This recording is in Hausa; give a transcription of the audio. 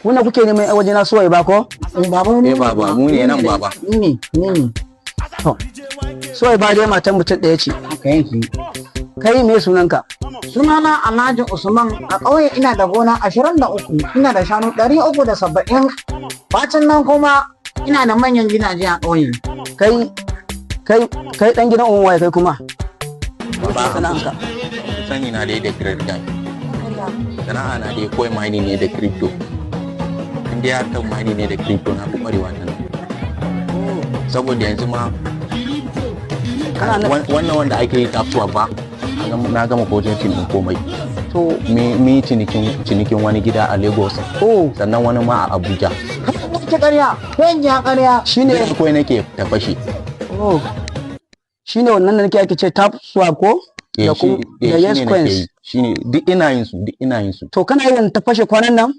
Kuna kuke neman waje na suwai ba ko? Eh baba, mu Eh baba, mu ne nan baba. Ni ne, ni ne. To, suwai ba dai matan mutum ɗaya ce. Haka yake. Kai, me sunanka? Sunana Alhaji Usman. A ƙauye ina da gona 23, ina da shanu 370. Bacin nan kuma ina da manyan gidaje a ƙauye. Kai dan gidan uwan waye kai kuma? Baba, Sana'anka? sani na dai da credit card. Sana'a na dai kawai mining ne da crypto. In dai harkar mining ne da crypto, na fi ƙwarewa ta nan. Saboda yanzu ma Kana nan- wannan wanda ake yi kasuwa ba, na gama projecting din komai. To. Mi cinikin wani gida a Lagos. Oh. Sannan wani ma a Abuja. Ki ƙarya, ko ya ƙarya. Shine. Kawai nake ta fashe. Oh. Shine wannan da nake ake ce tap swap ko? Eh, Da kuma eh, da shine yes nake coins. yi. Shine, duk ina yin su, duk ina yin su. To, kana yin ta fashe kwanan nan?